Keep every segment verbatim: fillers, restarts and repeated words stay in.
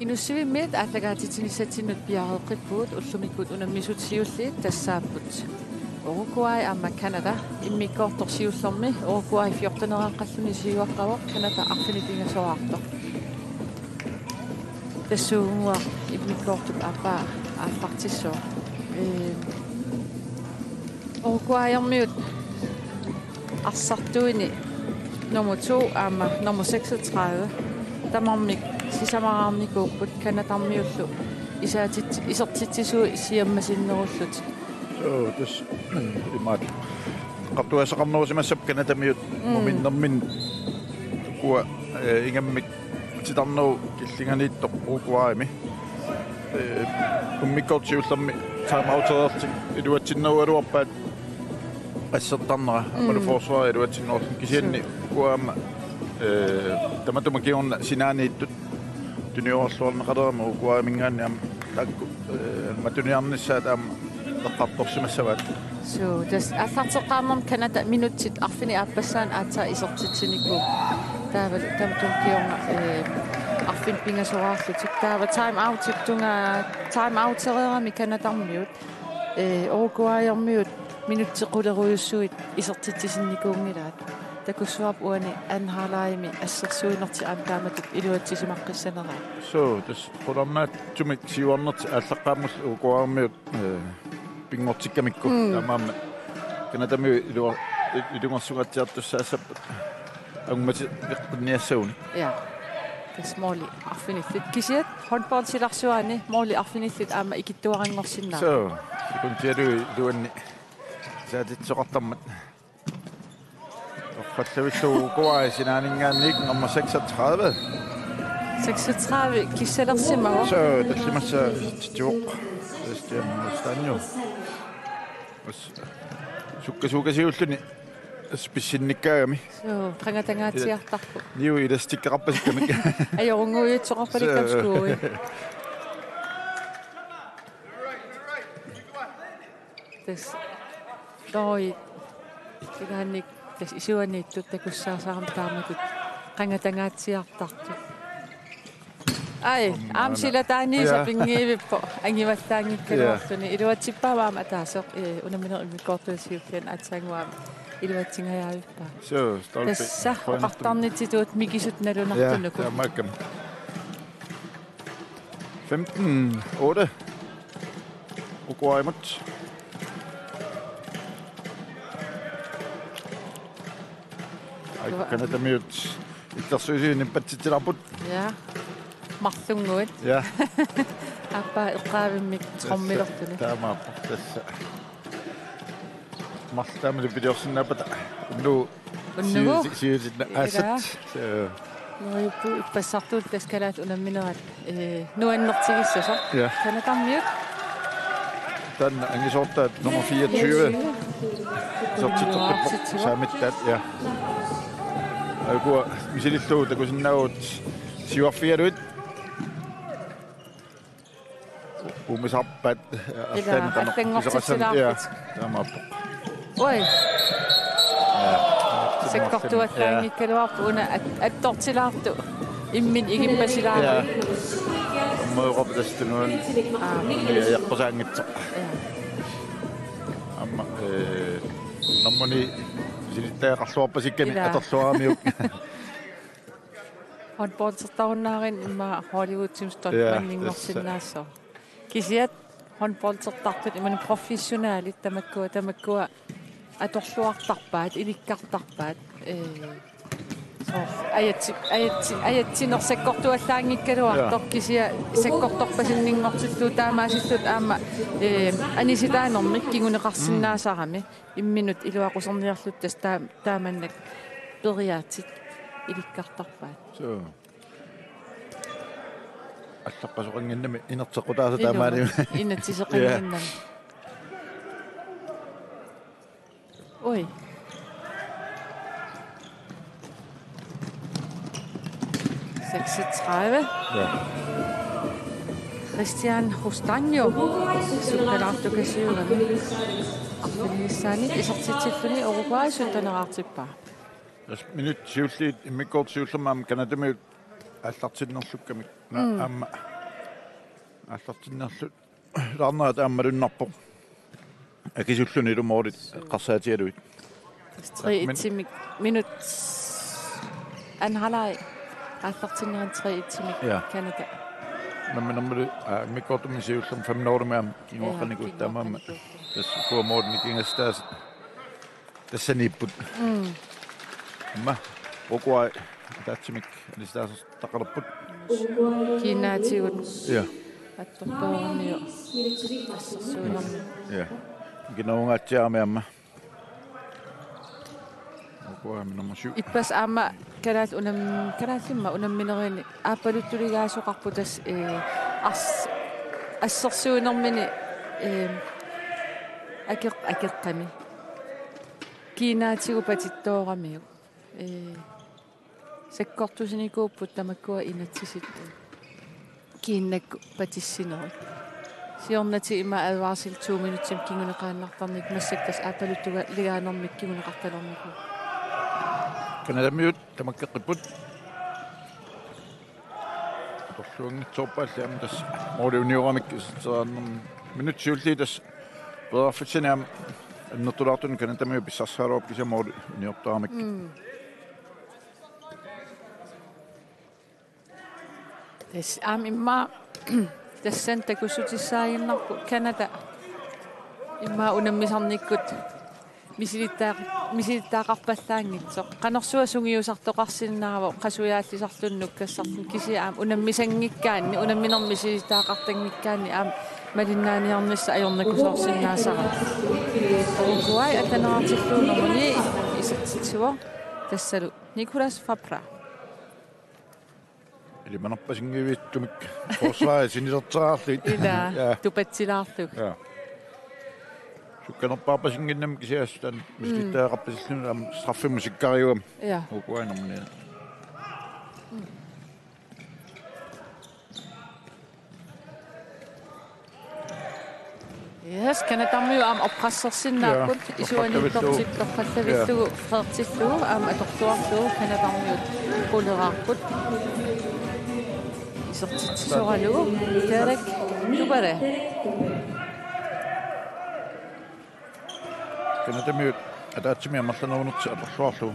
Inussivimmiit aallakaatitsinissatsinnut piareeqqippugut, ullumikkut unammisut siulliit tassaapput Uruguay aamma Canada. Immikkoortoq siullermi Uruguay fjorteneraaqqalluni siuaqqavoq, Canada arfineq-pingasoraartoq. Tassuugunnguaq immikkoortup aappaa aallartissaaq. Ee, Uruguayermiut arsartuini nummer to aamma nummer seksogtredive. Tamarmik sisamaraarnikuupput Canadarmiullu isaatit-, isertitsisui siammasinnerullutik. Soo, tassa imaat. Eqqartugassaqarnerusimassappat Canadamiut Mm. muminnerminni ukua, eh, ingammik titarnerup killinganiittoq Uruguaymi. Eh, immikkoortoq siullermi timeoutereerlutik iluatsinnerugaluarpaat assertarnera, aammalu Mm. forsvarit iluatsinnerulluni, kisianni Suu. ukua aamma, eh, tamatuma kingorna sinaaniittut tuniorluarneqalerami Uruguayminngaanniit aamma taakku, eh, matuniarnissaat aamma eqqartorsimassavaat. Suu, tassa aallarteqqaarnermi Canada minutsit arfineq-aappassaani aatsaat isertitsinikuupput. Taavalu tamatuma kingorna, eh, arfineq-pingasoraarlutik. Taava timeoutip tungaa, timeoutereerami Canadarmiut. Eh, Uruguayermiut minutsit qulerujussuit isertitsisinnikuunngilaat. Takussuarput uani anden halvlegimi assersuinertik aamma taamatut iluatsisimaqqissanerai. Soo, tassa qularnaatsumik siuarnertik aallaqqaammullu Uruguayermiut, eh, pinngortikkamikku. Mm. Taamaammat Canadamiut ilu-, ilungersungatsiartussaassappat angumatigeqqinniassagunik. Ja. Tassa måli arfinillit. Kisiat håndbold silarsuaani måli arfinillit aamma ikittuaranngorsinnaapput. Soo, sekundialuit iluanni saatitsisoqartarmat. Torrallavillugu Uruguay sinaaninngaanniit nummer seksogtredive. Seksogtredive kissalersimavoq. Soo, tallimassaat isertitsivoq Cristian Castaño. As-, sukkasuukasiulluni. As-, pissinnikkaagami. Soo, qangatangaatsiartarpoq. Niu elastikkeqarpasikkamik. Ajorunnguujutsoqarpalikkamik Soo. skuui. Tassa. Toi. Ilaannik tassa isuaniittut takussaasarami taamatut qangatangaatsiartartut. Ai, aamma silataani Ja. sapinngiivippoq. Angivallaanngikkaluarluni. Ja. Iluatsippaava aamma ataaseq, eh, unamminerup immikkoortuata siulliani aatsaannguaq aamma iluatsingajavippaa. Soo, stolpe. Tassa Højre. oqartarnitsitut mikisut nalunartunuku. Ja, taamaakkami. Femten otte. Uruguaymut. Ai, Canadamiut illersuisuinit patsitsilaarput. Ja. Marlunnguit. Ja. Aappaa eqqaavimmik trommilertuni. Taamaappoq tassa. Marluk taamaalu piliorsinnaappata. Unnugu. Unnugu. Siu-, siusinnaasat. Ja. Soo. Nuipu ippassartuut tassa kalaallit unamminerat, eh, nuannertigissasoq. Ja. Canadamiut. Taanna angisoortaat nummer fireogtyve. Sortitserput Titsivoq. Saamittaat, ja. Ukua misilillugu takusinnaavugut siuarfigalugit. Uumisarpaat, eh, Ila, arlaannik qanoq allanngortitsilaarput. Pisoqassannik, ja, taamaappoq. Oi. Ja. Sakkortuallaanngikkaluarpoq una at-, attortilaartoq. Imminut igippasilaarami. Ja. Ammajoqarpoq tassa tunuani. Aa. Iaqqusaanngitsoq. Ja. Aamma, eh, normani silittagaqarluarpasikkami Ila. atorluaramiuk. Håndboldertarunnaarinni immaqa Hollywoodimi Ja, stontmanninngorsinnaassaaq. Kisiat håndboldertartut imaluunniit professionelit tamakkua, tamakkua atorluartarpaat, ilikkartarpaat. Ee, soorlu ajatsi-, ajatsi-, ajatsineq sakkortuallaanngikkaluartoq Ja. kisianni sakkortorpasinninngortillugu taamaasillutik aamma, ee, anisitaanermik kinguneqarsinnaasarami. Imminut iluaquserniarlutik tassa taa-, taamannak periaatsit ilikkartarpaat. Soo. Allaqqasoqannginnami inerteqqutaasa Ilumut. taamaaliu. Inatsiseqannginnami. Ja. Ui. Seksogtredive. Ja. Cristian Justaño. Sukkalaartukasiugami. Arfinilissaannik isertitsilluni Uruguay sytteneraartippaa. Tassa minut siulliit immikkoortoq siullermi aamma Canadamiut Aallartinnerlukkamik. Na, mm, aamma aallartinnerlu-, laarnerat aamma malunnarpoq. Akisullunilu målit eqqarsaatigalugit. Tre-etsimik minut. Anden halvleg. Aallartinnerani tre-etsimik. Ja. Canada. Namminermilu, aa, immikkoortumi siullermi fem nulimi aamma kinguaqqanikuuvoq, ja, taamaammat. Kinguaqqanikuuvoq. Tassa ukua målit nikingassutaasa tassaniipput. Mm. Aamma Uruguay ataatsimik alisitaasartaqalerput. Kiinnaatigut. Ja. Attortuaramiuk. Assersuinermi. Ja. Ikinerungaatsiarami aamma. Uruguaymi nummer syv. Ippassaq aamma kalaal-, unam-, kalaallimmat unamminerini aappaluttuligaasoqarpoq tassa, eh, ars-, assersuinermini, eh, akeq-, akeqqami. Kiinnaatigut patittooramiuk. Eh, sakkortusinikuupput tamakkua inatsisittuut. Kiinnakkut patissinerit. Siornatigut ima advarsel to minutsimik kinguneqaannartarnikkut, massakkut tassa aappaluttuligaanermik kinguneqartalernikuuvoq. Canadamiut tamakkeqqipput. Atorluanngitsoorpaalli aamma tassa måli unioramik isertitseriarnermi. Minut siulliit tassa periarfissanik aamma annertulaartunik Canadamiut pissarsisaraluarput kisianni måli uniortaramikkit. Mm. Tassa aamma immaqa tassani takussutissaaginnarpoq Canada. Immaqa unammisarnikkut misilittaaq-, misilittagaqarpallaanngitsoq. Qanorsuaq sungiusartoqarsinnaavoq qasujaallisarluni nukkassarluni, kisianni aamma unammisanngikkaanni, unamminermi misilittagaqartanngikkaanni aamma malinnaaniarnissaq ajornakusoorsinnaasarami. Uruguay attaneraartillugu nummer ni isertitsivoq, tassalu Nicolas Fabra. Ilimanarpasinngivissunik forsvarip sinilerteraarlugit. Ila, ja, tupatsilaarlugit. Ja. Sukkanerpaarpasinnginnami kisianni assut taanna, mm, misilittagaqarpasilluni aamma straffimut sikkariugami. Ja. Uruguay nummer ni. Mm. Yes, Canadamiut aamma oppressersinnaapput. Ja, isuaniittortik torrallavillugu. Torrallavillugu, ja, freertillugu aamma atorluarlugu Canadamiut quleraarput. Isertitsisoralugu Derek Dubare. Canadamiut ataatsimik amerlanerunertik atorluarlugu.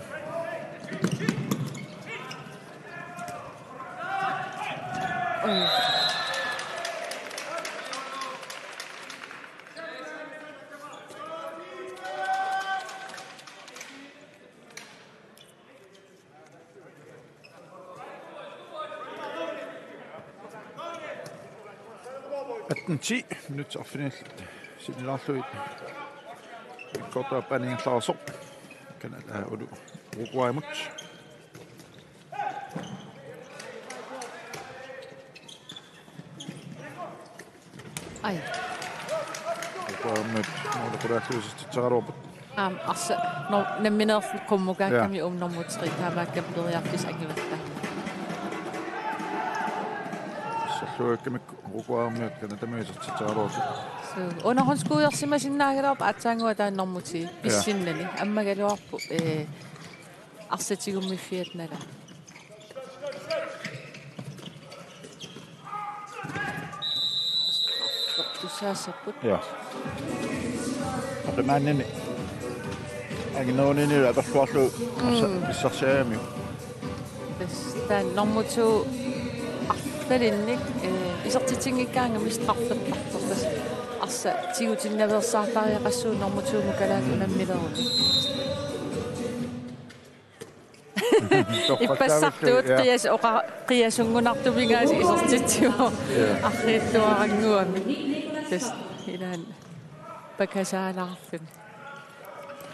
Atten ti minutsit arfinillit sinnilaarlugit. Immikkoortup aappaani ingerlareersoq. Canada, aa, Ulu-, Uruguaymut. Ai. Uruguaymut måli qulaallugu isertitseraluarput. Aamma arsaq, no, nammineerluni qummukaakkami, ja, uuma nummer tre taamaakkami periarfissaq angivallaaq. Asserluakkamik Uruguaymiut Canadamiut isertitseraluarput. Suu, underhåndskuuersimasinnaagaluarpoq aatsaannguaq taanna nummer ti, ja, pissinnani. Ammagaluarpoq, eh, arsaq tigummiffiata nalaani. Tussaassapput. Ja. Aqimaannini anginerunini atorluarlugu, mm, arsaq pissarsiaramiuk. Tassa taanna nummer to arlalinnik, eh, isertitsinngikkaangamik straffertartoq, tassa arsaq tigutinnaveersaartariaqassuuvoq nummer to-mut kalaallit unammileruni. Ippassartuut, ja, qias-, oqa-, qiasunngunartumik aasiit isertitsivoq. Ja. Arriitsuarannguamik. Tassa ilaanni pakasaalaarluni.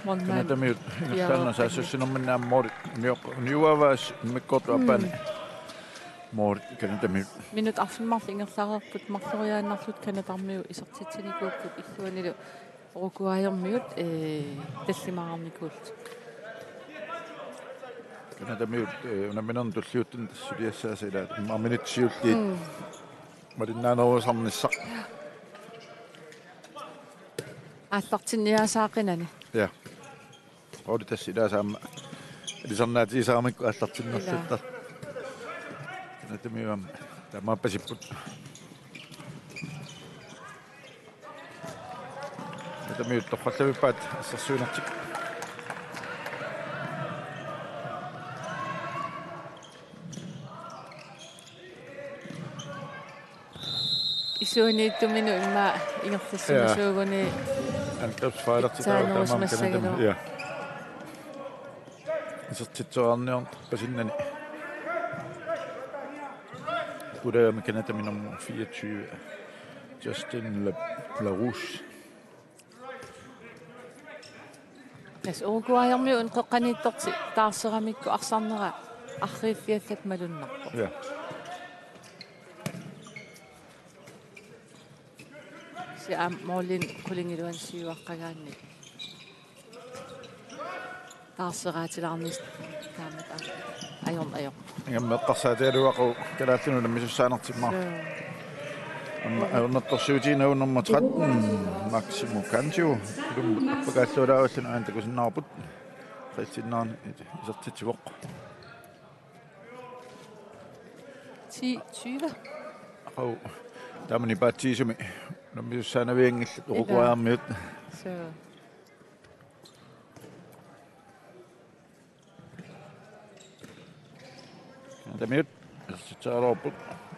Målmand. Canadamiut ingerlaannaq, ja, saassussinerminni aamma måli unioq-, uniuaavaat immikkoortup aappaani. Mm. Måli Canadamiut. Minut arfineq-marluk ingerlareerput, marloriaannarlutik Canadamiut isertitsinikuupput, illuanilu Uruguaymiut, eh, tallimaarnikuullutik. Canadamiut, eh, unamminerni tulliuttuni suliassaasa ilaat immaqa minutsit siulliit. Mm. Malinnaanerusarnissaq. Aallartinniaasaaqinani. Ja. Oli tassa ilaasa aamma ilisarnaatigisaramikku aallartinnissarput. Ila. Canadamiut aamma taamaappasipput. Canadamiut torrallavippaat assersuinertik. Isuaniittuminut immaqa ingerlassimasuuguni. Ja. Angrebsfejlertik taava taamaammat itsaanerusimassagaluaq. Canadamiut. Ja. Isertitseriarniarpasinnani. Pulaagami Canadami nummer fireogtyve, Justin La-, Larouche. Tassa Uruguayermiut una qeqqaniittortik taarseramikku arsarnera arriiffiallat malunnarpoq. Ja. Kisianni aamma målimi qulingiluanut siuaqqagaanni taarseraatilaarnissaq taamatut aamma ajorn-, ajornarpoq. Ingammik eqqarsaatigaluaqaaq Kalaallit Nunaat unammisussaanertik aamma. Suu. Aamma ajornartorsiutiginagit nummer tretten, Máximo Cancio. Ilummut appakaallualaarlugu aana takusinnaavarput. Qeqersinnaaneq isertitsivoq. Ti tyve. Aqagu taamani paatsigisumi unammisussaanavianngillat Uruguayermiut. Suu. Canadamiut isertitseriaraluarput.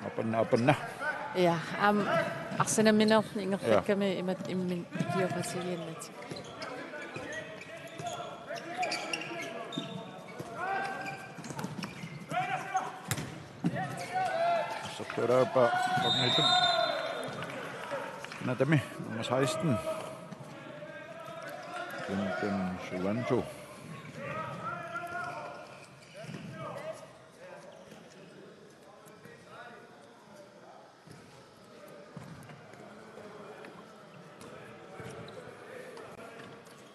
Aapanna, aapanna. Ja, aamma arsaamminernik ingerlakkami. Ja. Imatut imminut ikioqatigiinnatik. Assersuutigaluarpaa Magnusson. Canadami nummer seksten, Quinton Suvanto.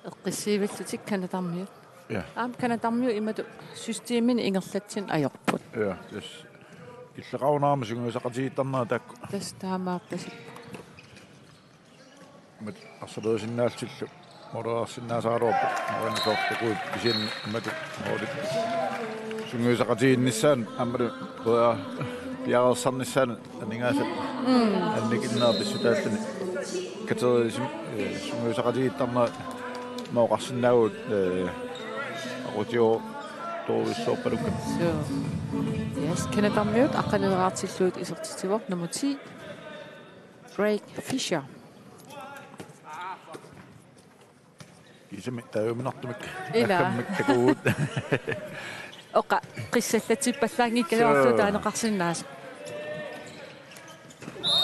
Eqqissiivillutik Canadamiut. Ja. Aamma Canadamiut imatut systemini ingerlatsineq ajorput. Ja, tassa killeqarunarami sungiusaqatigiittarnerat taakku. Tassa taamaappasippoq. Imatut arsalerisinnaallutillu målersinnaasaraluarput. Målini soorlu kisianni imatut målip sungiusaqatigiinnissaanut aammalu piareersarnissaanut aningaasat. Mm. Annikinnerit pissutaalluni. Katerisimi, eh, sungiusaqatigiittarnerat oqarsinnaavugut, eh, aqutsiortorujussuarpalukkat. Suu. Yes, Canadamiut aqqaneq-arsartillugit isertitsivoq nummer ti, Craig Fisher. Kiisami taaguminartumik. Ilaa. Naggammik takugut. Oqaatsit qissallatsippallaanngikkaluarlugu. Suu. Taaneqarsinnaasoq.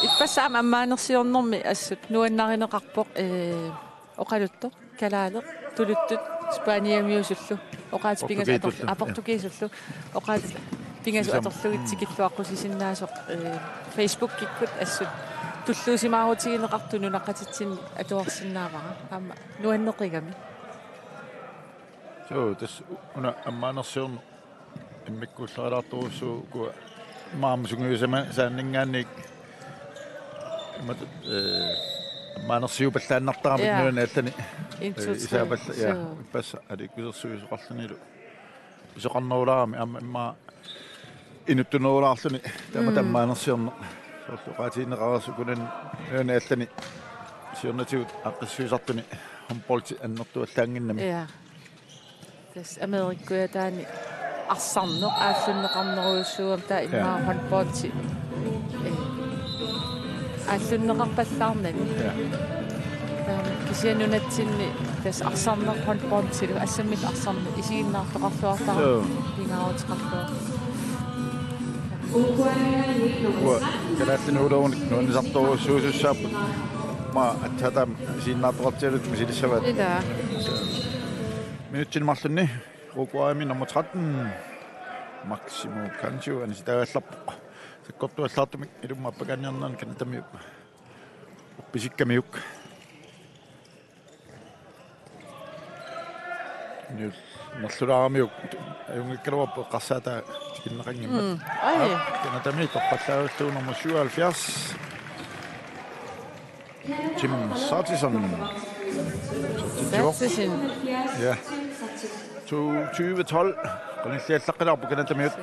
Ippassaq aamma ammaanersiornermi assut nuannarineqarpoq, ee, oqaluttoq, kalaaleq, tuluttut, Spaniamiusullu. Oqaatsit pingasut ator-, Portugiisullu. Aa, portugiisullu. Oqaatsit pingasut Isam-, atorlugit mm, tikilluaqqusisinnaasoq, ee, Facebookikkut assut tulluusimaarutigineqartut nunaqqatitsinni atuarsinnaavara. Aamma nuanneqigami. Suu, tassa una ammaanersiorneq immikkuullerilaartorujussuuvoq ukua maani sungiusama saanninngaanniit imatut, ee, ammaanersiupallaannartaramik. Ja. Nuanneq allani. Intsut. Ee, isaapalla, ja, suu, ippassaq aliikkusersuisoqarlunilu. Pisoqarnerulaarami aamma immaqa inuttunerulaarluni taama, mm, tammaanersiorneq. Soorlu oqaatigineqareersoq ukunani nuanneq allani siornatigut aaqqissuisartuni håndboldi annertuallaannginnami. Ja. Tassa Amerikkujataani arsarneq aallunneqarnerujussuugami taava, ja, immaqa håndboldi. Ee, aallunneqarpallaarnani. Ja. Taava kisianni nunatsinni tassa arsarneq håndboldilu assammik arsarneq isiginnaartoqarluartarami. Joo. Pingaaruteqarluartarami. Uanga Kalaallit Nunaanni nuannisartorujussuusussaapput. Aamma aatsaat taama isiginnaartoqartigalugit misilissavaat. Ilaa. Minutsini marlunni Uruguaymi nummer tretten, Máximo Cancio, anisitaagallarpoq. Sakkortuallaartumik ilummut appakaanniarnerani Canadamiut uppisikkamiuk. Inuit nerlulaaramiuk ajunngikkaluarpoq eqqarsaataa tikinneqanngimmat. Mm. Ai. Aap, Canadami torrallaavillugu nummer syvoghalvfjerds. Tim Sartison. Sartison. Ja. To tyve tolv. Qanilliallaqqilaarpoq Canadamiut.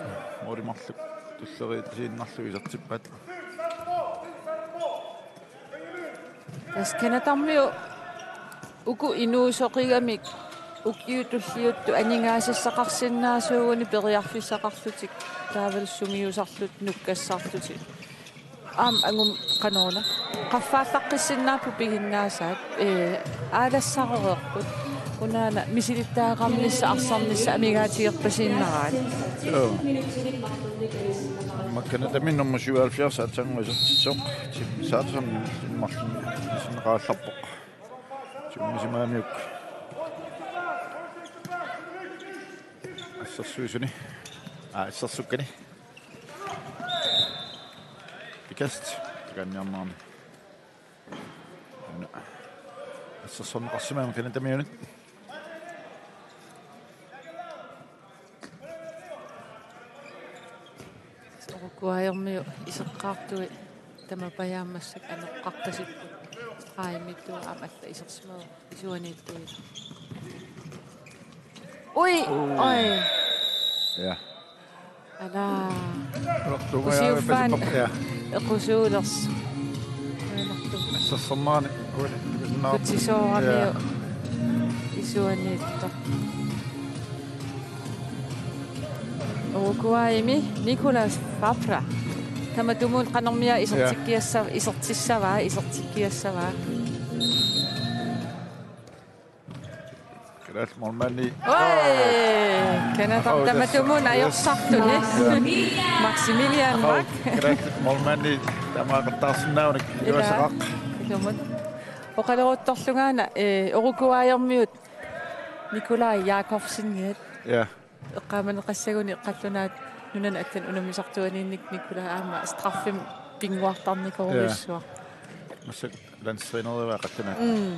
Måli marluk. Tulleriiaasiinnarlugu isertippaat. Tassa Canadarmiut uku inuusoqigamik ukiut tulliuttut aningaasassaqarsinnaasuuguni periarfissaqarlutik taavalu sungiusarlutik nukkassarlutik. Aamma angummi qanoruna. Qaffaallaqqissinnaappat piginnaasaat, ee, aalassareerput. Unaana misilittagaqarnissaq arsarnissaq amigaatigerpasiinnaraat. Joo. Makkanatami nummer syvoghalvfjerds aatsaannguaq isertitsisoq. Tim Saatson immarluni isinneqarallarpoq. Tiunnisimaamiuk. Assersuisuni. Aa, assersukkani. Ikast. Takanniarnermi. Assersorneqarsimavoq Canadamiunit. Uruguayermiut iseqqaartui tamapajaammassuk anoqqartasipput. Qaimittut aamma alla isersimavoq isuaniittuit. Ui, ui. Oi. Ja. Ala. Usiuffaan. Ja. Equsuulersoq. Assersornerani. Kutsisooramiuk. Ja. Isuaniittoq. Uruguaymi Nicolas Fabra. Tamatumuuna qanormia isertikkiassa-, isertissavaa, isertikkiassavaa. Kalaallit målmandi. Oi! Canada tamatumuuna ajorsartuni. Maximilian Mak. Kalaallit målmandi tamaaqattaarsinnaavunik. Ila. Iluassaqaaq. Ilumut. Oqaluttorlungaana, eh, Uruguayermiut Nikolaj Jakobseniat. Ja. Eqqaamaneqassaguni qallunaat nunanut allanut unammisartuaniinnikkut Nikolaj aamma straffimik pinnguartarnikorujussuaq. Ja. Massakkut landstrænerivaa qallunaat. Mm.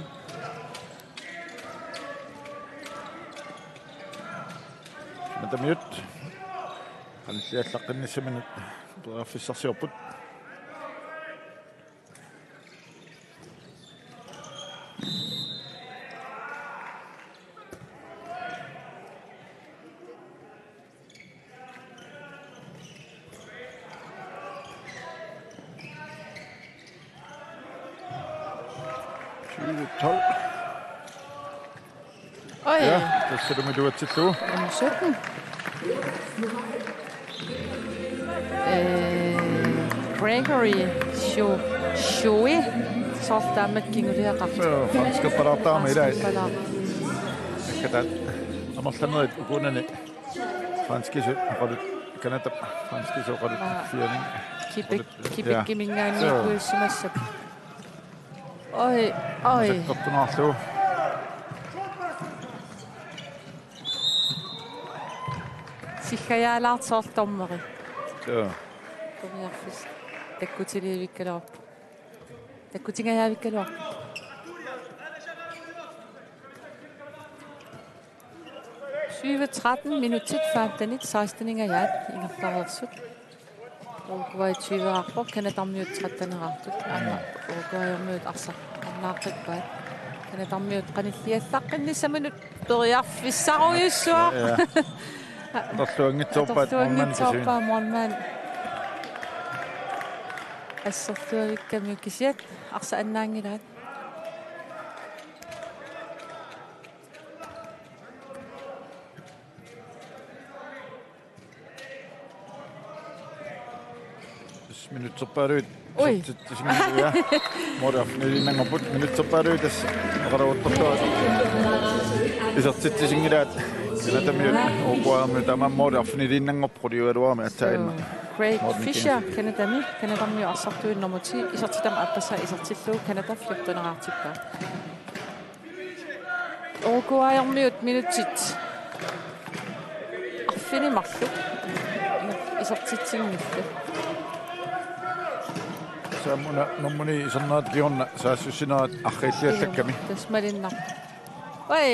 Canadamiut. Qanilliallaqqinnissaminut periarfissarsiorput. Tyve tolv. Oj. Ja, tassalumi iluatsillugu. Nummer sytten. Øh, Gregory Shu-, Shui. Soorlu taamatut kinguliaqartoq. Suu, franskipalaartarami ilai. Franskipalaar. Akkatat amerlanerit ukuunani franskisut oqalut, Canadap franskisut oqalut. Aa, fianing. Quebec, oqalut. Ja. Quebeciminngaanniit. Suu. Kuissimassap. Oj, oj. Massakkut tungaarlugu. Siggajaalaartoq soorlu dommeri. Joo. Dommeriarfissaq. Takkutiliivikkaluarpoq. Takkutingajaavikkaluarpoq. Tyve tretten, minutsit femtenit seksteningajaat ingerlareersut. Uruguay tyveqarpoq, Canadarmiut tretteneqartut. Aamma Uruguayermiut arsaq annaaqqippaat. Canadarmiut qanilliallaqqinnissaminut periarfissarujussuaq. Ja. Atorluanngitsoorpaat målmandit kisianni. Atorluanngitsoorpaat målmand. Asserluavikkamiuk kisiat arsaq annaanngilaat. Minutserpaaluit. Ui. Isertitsisinngilaat. Måli arfiniliinnanngorput minutserpaaluit tassa. Oqaluttorlugu. Isertitsisinngilaat. Canadamiut, Uruguaymiut tamanna måli arfiniliinnanngorput quliugaluarami aatsaat immaqa. Craig Fisher, Canadami, Canadarmiut arsartuinnarmut isertitami aappassaa isertillugu Canada fjorteneqartippaa. Uruguayermiut minutsit arfineq-marluk isertitsinngillat. Saamuna nummer ni isernerat kingorna saassussinerat arriilliallakkami. Tassa malinnar. Oj.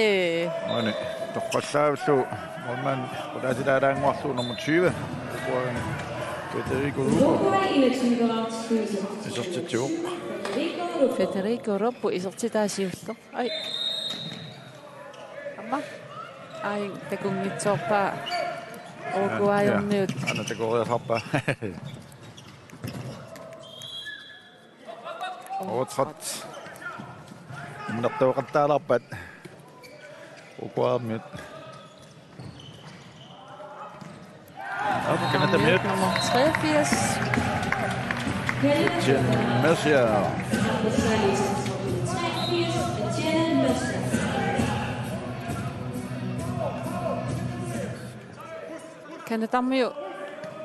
Aani, torrallaavillugu målmand qulaatilaalaannguarlugu nummer tyve. Uruguayni Federico Lupo. Isertitsivoq. Federico Lupo isertitaa siulleq. Oj. Aamma. Aajuna takunngitsoorpaa. Uruguayermiut. Ja, aana takoriarpaa. Ootrat. Immertoqattaalaarpaat. Uruguayermiut. Op, Canadamiut. Nummer treogfirs. Etienne Mercier. Canadamiut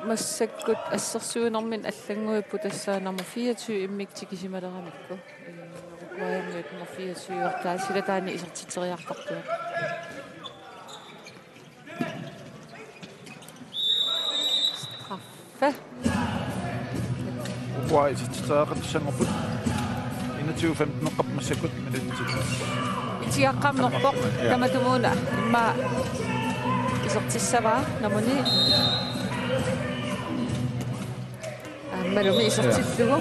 massakkut assersuinerminni allannguipput, tassa nummer fireogtyve immikkut tikisimaleramikkit. Ee, Uruguayermiut nummer fireogtyve, taava silataanni isertitseriartarpoq. Straffe. Uruguay isertitseriaqartussanngorput. Enogtyve femten-eqqap massakkut minutsit. Itigaqqammerpoq. Ja. Tamatumuuna immaqa isertissavaa nummer ni. Aammalumi isertillugu.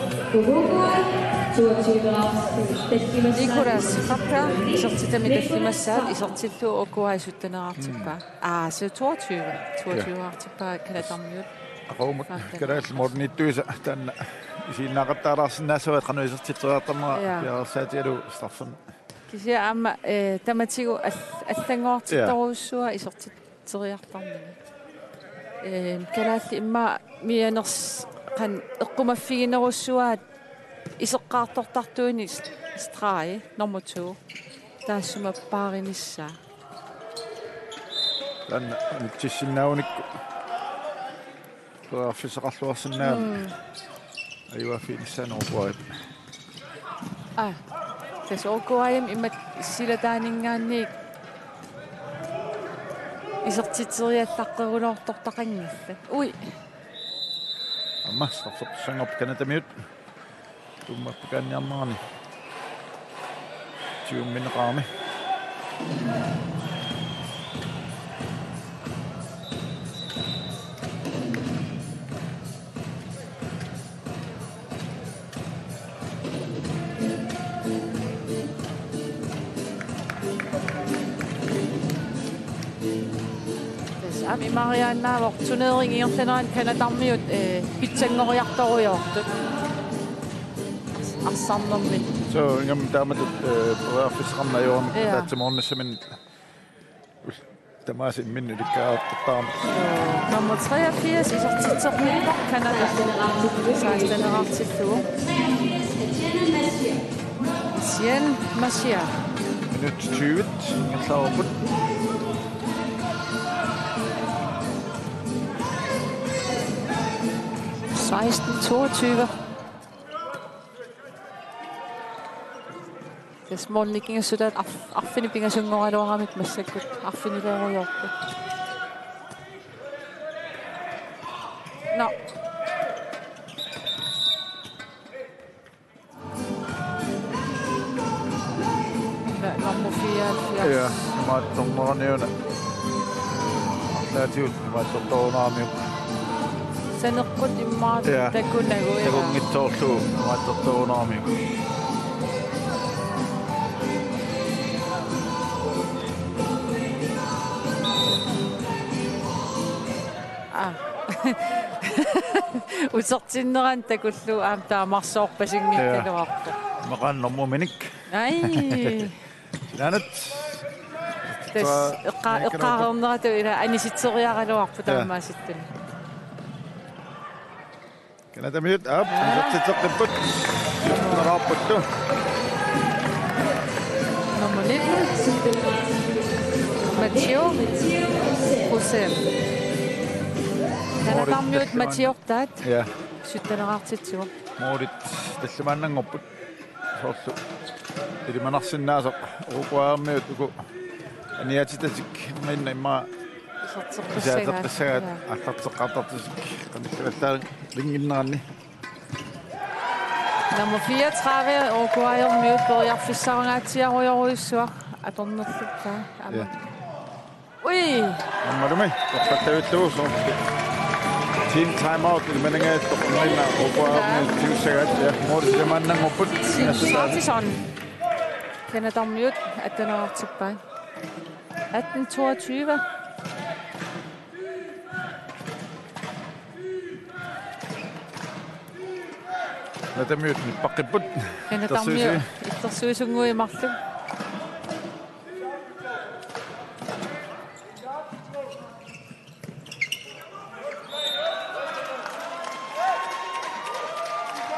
Nicolas Kafka isertitami tallimassaat, isertillugu Uruguay sytteneqartippaa. Aa, se toogtyve. Toogtyve-qartippaa Canadamiut. Aqagumut kalaallit målimiittuisa taanna isiginnaaqattaalaarsinnaassavaat qanoq isertitseriartarnera. Ja. Piareersaatigalugu straffen. Kisianni aamma, eh, tamatigut all-, allanngortittorujussuaq isertit- teriartarnini. Ehm, kalaallit immaqa mianers-, qanoq eqqumaffiginerussuaat iseqqaartortartuinik st-, streg nummer to. Taassuma paarinissaa. Taanna anitsissinnaavunnik. Periarfissaqarluarsinnaavoq. Mm. Ajugaaffiginissaanut Uruguay. Aa, tassa Uruguayimi imatut silataaninngaanniit isertitseriallaqqerulortortaqanngillat. Ui. Aamma straffertussanngorput Canadamiut. Tummappakaanniarnerani. Tiummineqarami. Tassa aamma imariaannaavoq turnering ingerlanerani Canadamiut, eh, pitsanngoriartorujoortut. Arsarnermit. So, ingammik taamatut, eh, periarfissaqarneq ajoramik. Ja. Ataatsimoornissaminnik. Tamaasa imminnut ilikkaartarami. Nummer treogfirs isertitseqqippoq Canada. Seksteneqartillugu. Etienne Mercier. Minut tyve ingerlareerput. Seksten toogtyve. Tassa målimiiginngassutaat arf-, arfineq-pingasunngoraluaramik massakkut arfinilerujoorput. Nå. Nå, nummer fireoghalvfjerds. Ja, imaattornerani una. Naatigut imaattortorujuuneramiuk. Saneqqut immaqa. Ja. Takunagu, ja. Takunngitsoorlugu imaattortorujuuneramiuk. Aa. Utertinnerani takullugu aamma taamarsoorpasinngikkaluarpoq. Ja. Maqaannarmuminik. Ai. Naanat. Tassa eqqa-, eqqaareerneratut ila anisitseriaraluarpoq. Ja. Taamaasittunik. Canadamiut, aap, ja, isertitseqqipput. Naraarputtu. Nummer nitten. Mathieu Joseph. Canadamiut Mathieu taat. Ja. Sytteneqartitsivoq. Målit tallimaannanngorput. Soorlu ilimanarsinnaasoq Uruguaymiut uku aniatitatik minna immaqa iserteqqissagaat. Iserteqqissagaat. Ja. Aallarteqqaartartutik qanillivallaarinnginneranni. Nummer fireogtredive, Uruguaymiut periarfissarungaatsiarujorujussuaq atornerluttaa. Aamma. Ja. Ui! Aammalumi, torrattavillugu soorlu. Team timeout, ilimanangaattoq, imminna Uruguaymiut tigussagat, ja, mål tallimaannanngorput. Sim Martison. Canadamiut atteneqartippaat. Atten toogtyve. Canadamiut nipaqqipput. Canadamiut. Illersuisunnguit marluk.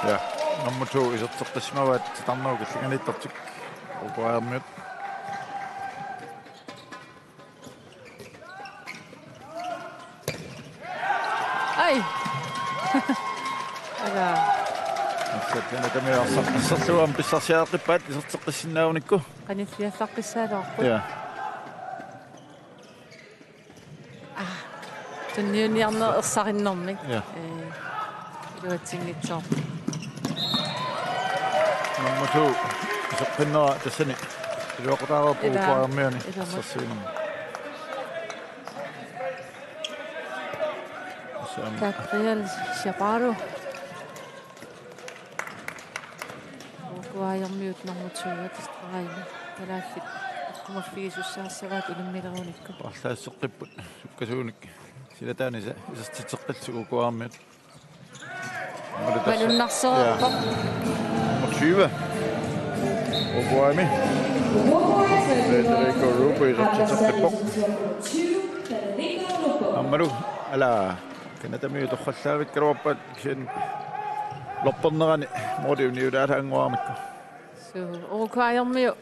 Ja, nummer to iserteqqissimavaat titarnerup killinganiittartik. Uruguaymiut. Ai. Ala. Assakkanatami arsaq asserluam pissarsiaqqippaat iserteqqissinnaagunikku. Qanilliallaqqissaalaarput. Ja. Ah. Tunniunniarneq ersarinnermik. Ja. Ee, iluatsinngitsoorpoq. Nummer to. Iseqqinnera tassani. Iluaqutaareerpoq. Ila. Uruguaymiuni. Ila. Assersuinermi. Gabriel Chaparro. Uruguaymiut nummer to-at stregi. Kalaallit eqqumaffigisussaassavat unammilerunikku. Paarlaasseqqipput sukkasuunik. Silataani sa-, isertitseqqillutik Uruguaymiut. Malunnarsereerpoq. Ja. Nummer tyve. Uruguaymi. Federico Rubio isertitseqqippoq. Aammalu, ala, Canadamiut torrallaavikkaluarpaat kisianni loppernerani måli uniulaalaannguaramikku. Suu, Uruguaymiut.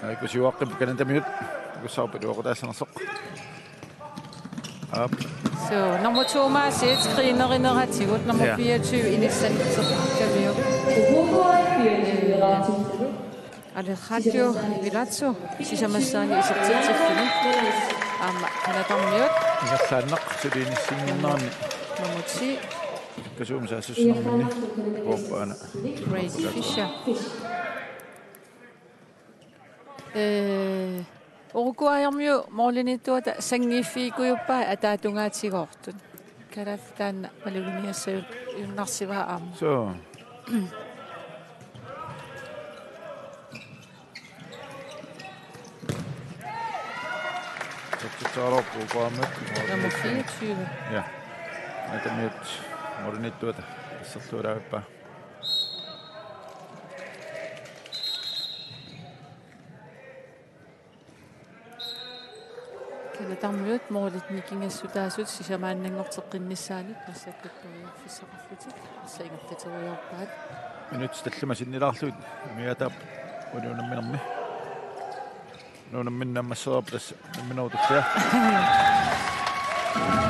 Ai, kusiuaqqip Canadamiut. Kusaarput uoqutaassanersoq. Aap. Suu, nummer to-maasiit screenerineratigut, nummer, ja, fireogtyve inissanngitsooramiuk. Alejandro Villazo, sisamassaani isertitsiffini. Aamma Canadamiut. Ingerlaannaq suli inissinngornerani. Nummer ti. Kasuum saassussinermini. Uuppaana. Craig Fisher. Ee, Uruguaymiut målimiittuata sanngiiffigiuppaa ataatungaatigoortut. Kalaallit taanna maluginiassagunarsivaat aamma. Suu. Isertitseriarput Uruguaymut. Nummer fireogtyve. Ja. Canadamiut målimiittuata asserluarpaa. Canadamiut målit nikingassutaasut sisamaannanngorteqqinnissaanut massakkut periarfissaqarlutik arsaq ingerlaterujoorpaat. Minutsit tallimat sinnilaarlugit umiaataap unamminermi. Unamminermi massakkut tassa unamminerup tullia.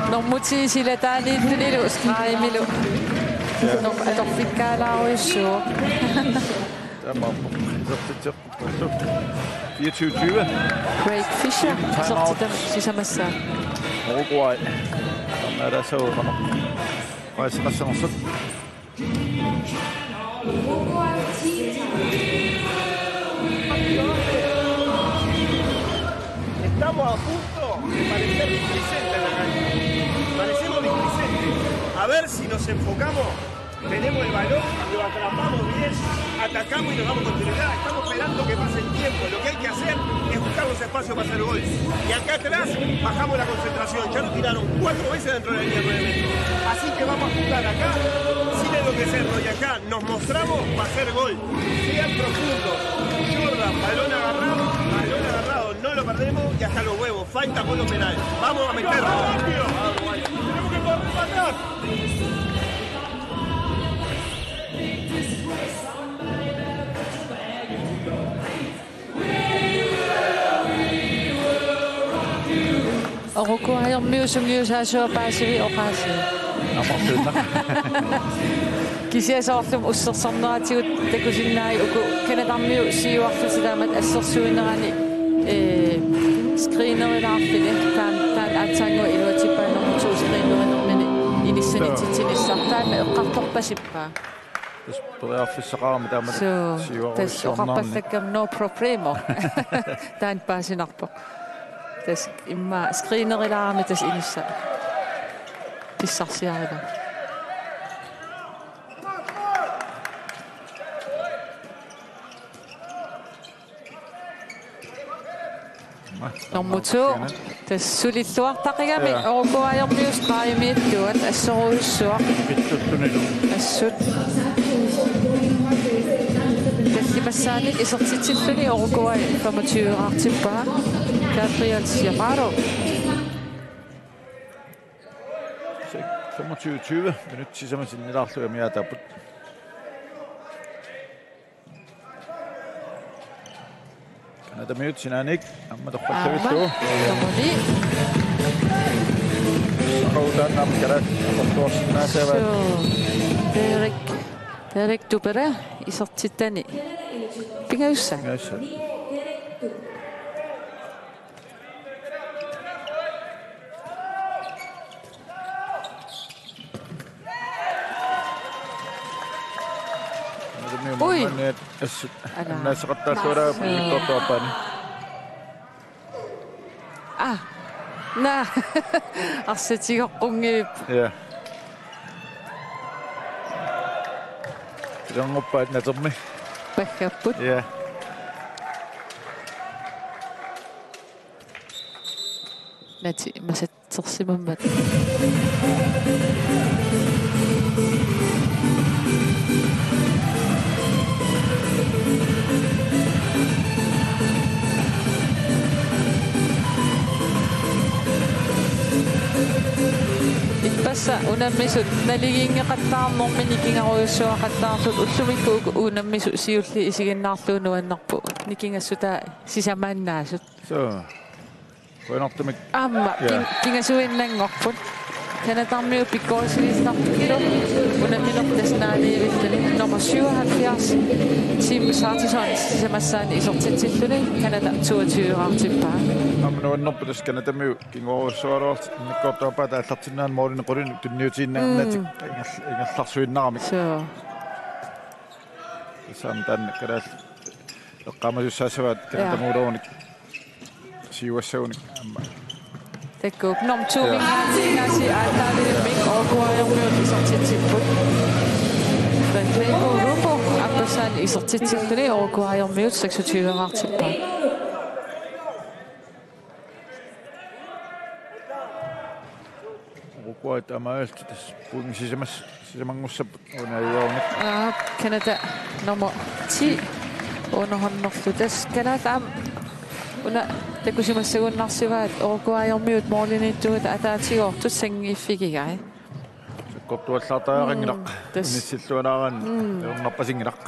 Normuti silataaniittunilu stregimilu. Ja. Nor-, atorfikkaalaarujussuuvoq. Taamaappoq. Isertitseq. Fireogtyve tyve. Craig Fisher, time out. Isertitaq sisamassaa. Uruguay. Taamaalaassaaq qanoq. Qaiseqassanersut. Estamos a punto de parecer displicentes en la cancha. Parecemos displicentes. A ver si nos enfocamos. Tenemos el balón, lo atrapamos bien, atacamos y nos damos continuidad. Estamos esperando que pase el tiempo. Lo que hay que hacer es buscar los espacios para hacer gol. Y acá atrás bajamos la concentración. Ya nos tiraron cuatro veces dentro de la línea de nueve metros. Así que vamos a jugar acá sin enloquecernos. Y acá nos mostramos para hacer gol. Sean profundos. Jordan, balón agarrado, balón agarrado. No lo perdemos y hasta los huevos. Falta con los penales. Vamos a meterlo. Tenemos que correr para atrás. Uruguaymiut sungiusaasuat paasivik oqaasii. Amarluinnaq. Kisianni soorlumi ussersorneratigut takusinnaapput uku Canadamiut siuarlutik taamatut assersuinerani, ee, screenerilaarluni. Taanna, taanna aatsaannguaq iluatsippaat nummer to screenerinermini inissanititsinissaq. Taanna eqqartorpasippaa. Tassa periarfissaqarami taamatut. Suu, siuarujussuarnerani. Tassa oqarpallakkami no problemo. Taanna paasinarpoq. Tassa immaqa screenerilaarami tassa inissaq pissarsiarivaa. Nummer to. Tassa sulilluartaqigami. Ja. Uruguayermiut stregimiittuat assorujussuaq. Pittuttunilu. Assut. Tallimassaanik isertitsilluni Uruguay femogtyve-raartippaa. Gabriel Chaparro. Femogtyve tyve minutsit sisamat sinnilaarlugit amiaataapput. Canadamiut sinaaniit aamma torrallavillugu. Aamma. Torralli. Qautaan aamma kalaat aportuarsinnaasavaat. Suu. Derek, Derek Dubera isertittani. Pingajussaaq. Pingajussaaq. Ui. Assut. Ala. Annaasaqattaalluarpaa immikkoortup aappaani. Ah. Naa. Arsaq tigoqqunngivippoq. Ja. Tigoqquppaat natermi. Paggapput. Ja. Nati masatsersimammat. Ippassaq unammisut naligiinngeqattaarnermi nikingarujussuaqattaartut, ullumikkut uku unammisut siulliit isiginnaarlugu nuannerpoq. Nikingassutaa sisamaannaasut. Suu. Qujanartumik. Aamma. Ja. Kin-, kingasuinnanngorput. Canadamiut pikkorissiliinnartullu unamminertut naaniivilluni. Nummer syvoghalvfjerds, Tim Sartison, sisamassaani isertitsilluni Canada toogtyve-raartippaa. Aamma nuannerpoq tassa Canadamiut kingorussuaraluartut immikkoortup aappaata aallartinnaani målinik qulinik tunniutiinnarnatik. Mm. Ingerl-, ingerlarsuinnaramik. Suu. Tassami taanna kalaallit eqqaamasussaassavaat. Ja. Canadamuulerunik. Siuassagunik aamma. Takuuk nummer to. Ja. Mingaasiingaasi aallaaviummik Uruguayermiut isertitsipput. Federico Lupo aappassaani isertitsilluni Uruguayermiut seksogtyve-raartippaa. Uruguay taamaalillutik tassa pointit sisamas-, sisamanngussapput. Una iuarunik. Aa, Canada nummer ti. Unohonnorlu tassa Canada aamma una takusimassagunnarsivaat Uruguayermiut målimiittugut ataatigoortut sanngiiffigigai. Sakkortuallaartariaqanngilaq. Mm, tassa. Inissillualaaraanni. Mm. Ernerpasinngilaq.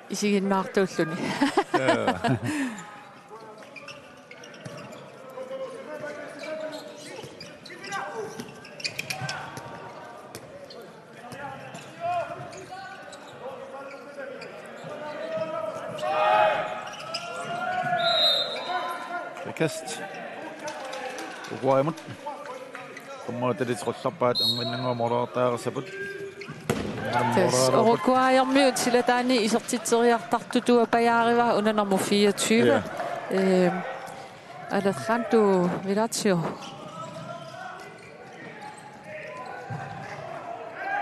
Isiginnaartuulluni. Ja. Kast. Uruguaymut. Qummut ilitsiqullarpaat, erniinnannguaq måleriartariaqassapput. Tassa Uruguayermiut silataani isertitseriartartut tuapajaarivaa, una nummer fireogtyve. Ja. Ehm, Alejandro Villaggio.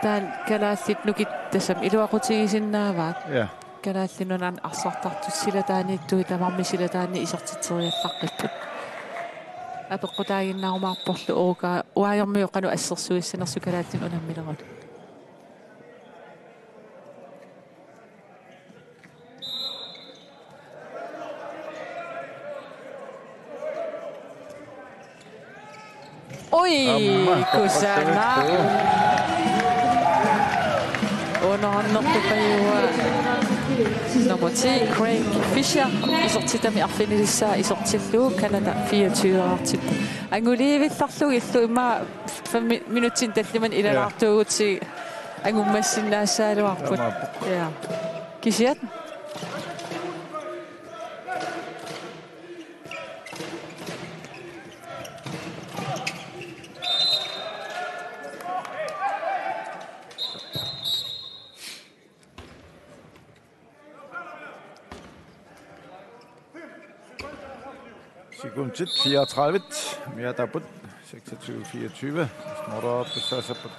Taanna kalaallit nukittussat iluaqutigisinnaavaat. Ja. Kalaallit Nunaannut arsartartut silataaniittut tamarmik silataani isertitseriallarput. Apeqqutaaginnaarumaarporlu Uruguayermiut qanoq assersuissanersut kalaallinut unamminerani. Ui, aamma, kusanaq. Torrattuittu. Unohornertupajuaa. Nummer ti, Craig Fisher. Isertitami arfinilissaa isertillugu Canada fireogtyve-raartippaa. Anguliivillarlugillu immaqa fem mi-, minutsinik tallimanik ilalaartuugutsigit angummassinnaassagaluarput. Taamaappoq. Ja. Kisiat. Sekundit fireogtredive. Amiaataapput seksogtyve fireogtyve. Snorraartussaassapput.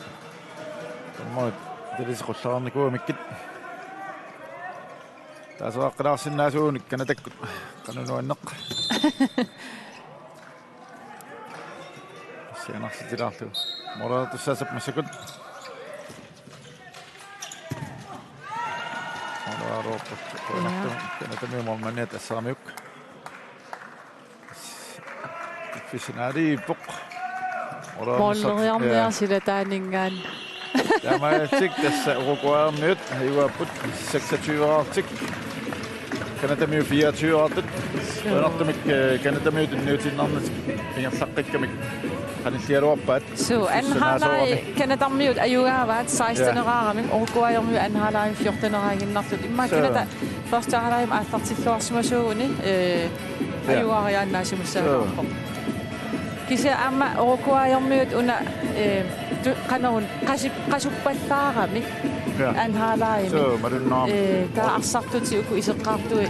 Dommerit ilitsiqullarnikuugamikku. Taaseraaqqilaarsinnaasuunik Canadakkut qanoq nuanneq. Sianarsitilaarlugu. Moorartussaasap massakkut. Moorartussaq. Canadamiut moormanniat assaamiuk. Pisinaaliippoq. Moorleriarmiarsilataaningaan. Taamaalillutik tassa Uruguaymiut ajuaapput seksogtyve-raartik. Canadamiut fireogtyve-raartut. Suu. Uunartumik, eh, Canadamiut tunniutiinnarnatik ingerlaqqikkamik qanilligaluarpaat. Suu, anhaalai Canadamiut ajugaavaat seksten-eraaramik, Uruguaymiut anhaalai fjorten-eraaginnartut. Immaqa Canada første halvleg aallartilluarsimasuuguni, eh, ajugaariaannaasimassagaluarpoq. Kisianni aamma Uruguaymiut una, eh, tu-, qanoruna qasip-, qasuppallaarami anhaalaimi. Suu, malunnarami. Eh, taava arsartutit uku iseqqaartui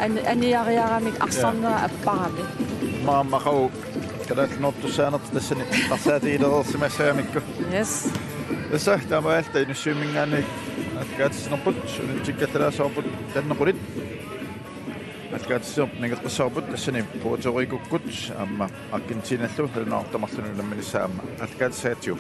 an-, aniariaramik arsarnera apparami. Maamma qau kalaallit nunatta tussaanertik tassani eqqarsaatigilereersimassagamikku. Yes. Tassa taamaalilluta Inussivimminngaanniit aallakaatitsinerput, unitsikkattalaassavarput, tannequlit. Aallakaatitsinerput nangeqqissavarput tassani Puerto Ricokkut aamma Argentinallu nalunaarutut tamarluinnaqqissaaq aamma aallakaatissagatsigu.